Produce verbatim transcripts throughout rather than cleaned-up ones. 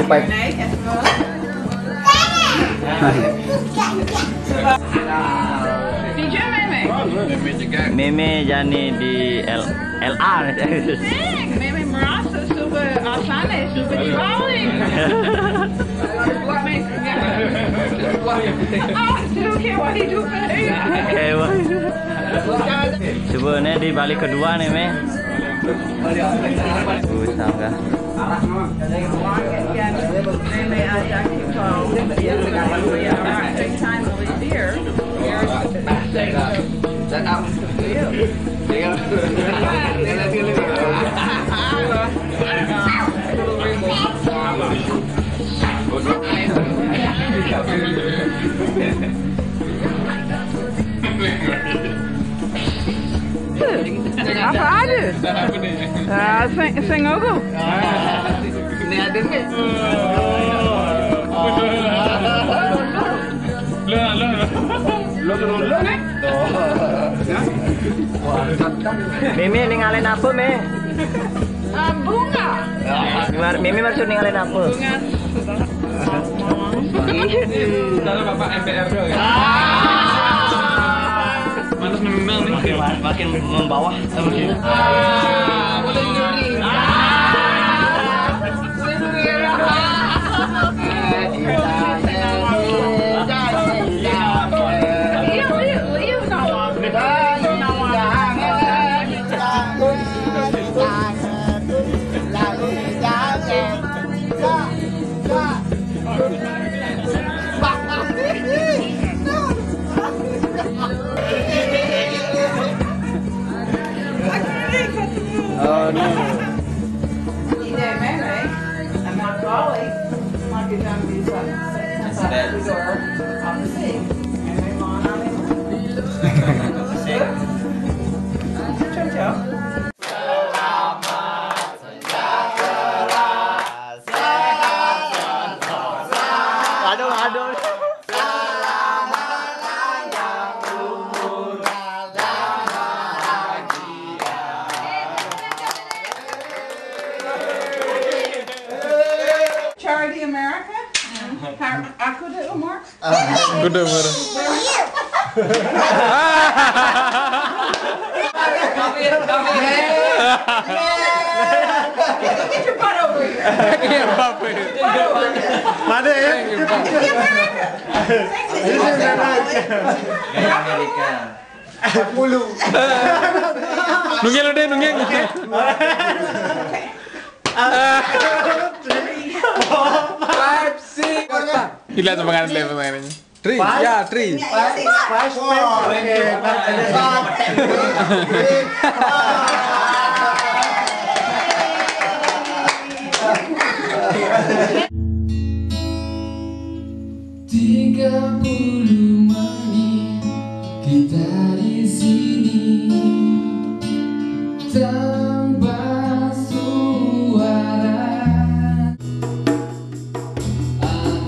Mémé, mémé. Mémé Jani di L R. Mémé merasa super asane, super dipawin. Ah, tuh, kayak wah itu. Kayak wah itu. Coba nih di balik kedua nih, Mé. Bagus, Angga. Apa ada? Ah, sing, sing aku. Ini ada nih. Lo, lo, lo. Lo, lo, lo, nih. Mémé, ninggalin apa, Mé? Ah, bunga. Mar-, Mémé maksud ninggalin apa? Bunga. Kalau Bapak M P R doang ya? Malas menendang nih. Makin, makin membawah. Ah, boleh ngeri. Ah. Oh, no. Ide Mémé sama Kali, makin bisa. That's bad. Mémé mana, Mémé? Ciao, ciao. Aduh, aduh. Charity America? Aku dulu, Mark. Kudu, Mar. Get your butt over here. Iya, Bapak. Butt over here. Mana ya? America. Ini Amerika. Empat puluh. Nunggil udah, nunggil. Five, six. Gila, semangat deh, semangatnya. Three, ya, three. Five, five, five. Oke. Tiga puluh menit kita di sini tanpa suara. Ada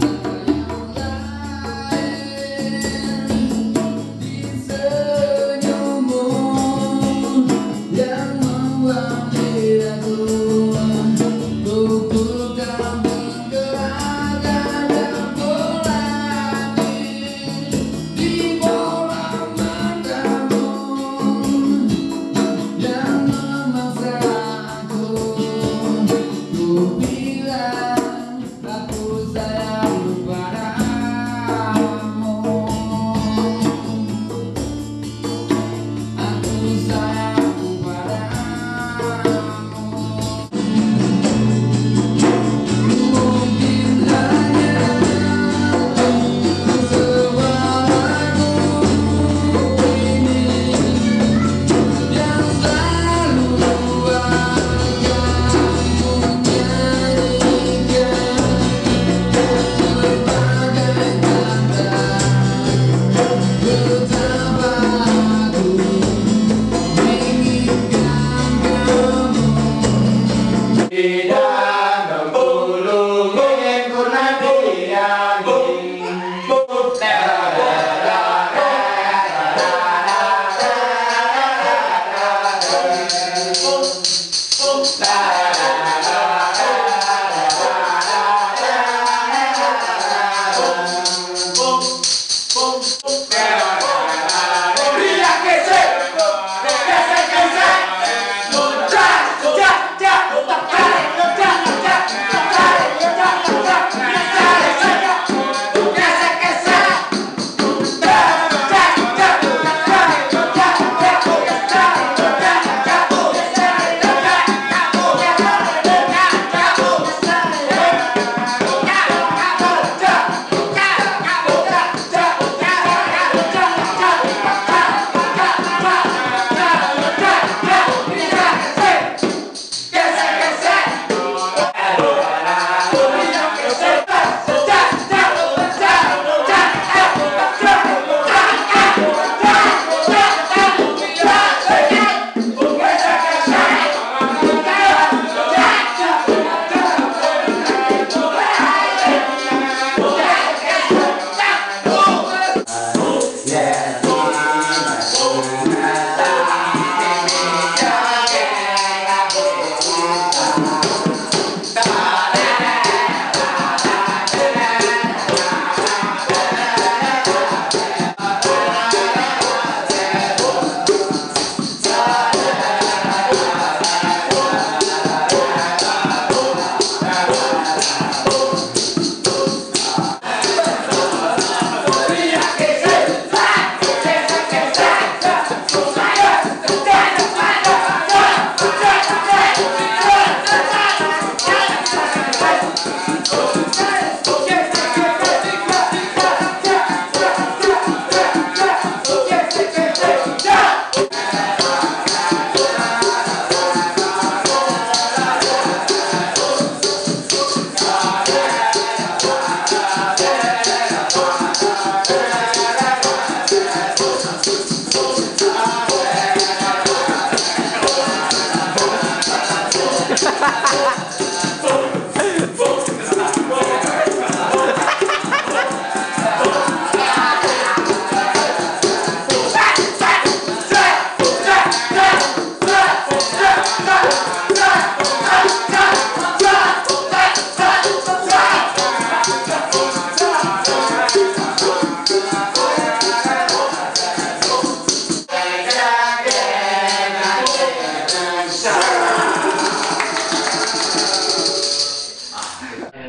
yang lain di senyummu yang membuat diriku, ku bukan bergerak dan pulang.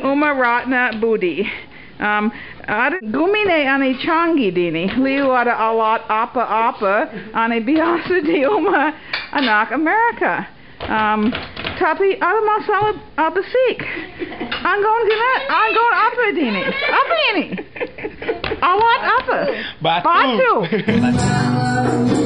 Uma Ratna Budi. Um, ara gumine ani changi dini. Liu ara alat apa apa ani biasa di uma anak Amerika. Um, tapi ara masala abasik. Angon gina, angon apa dini. Apa ini? Alat apa? Batu. Batu.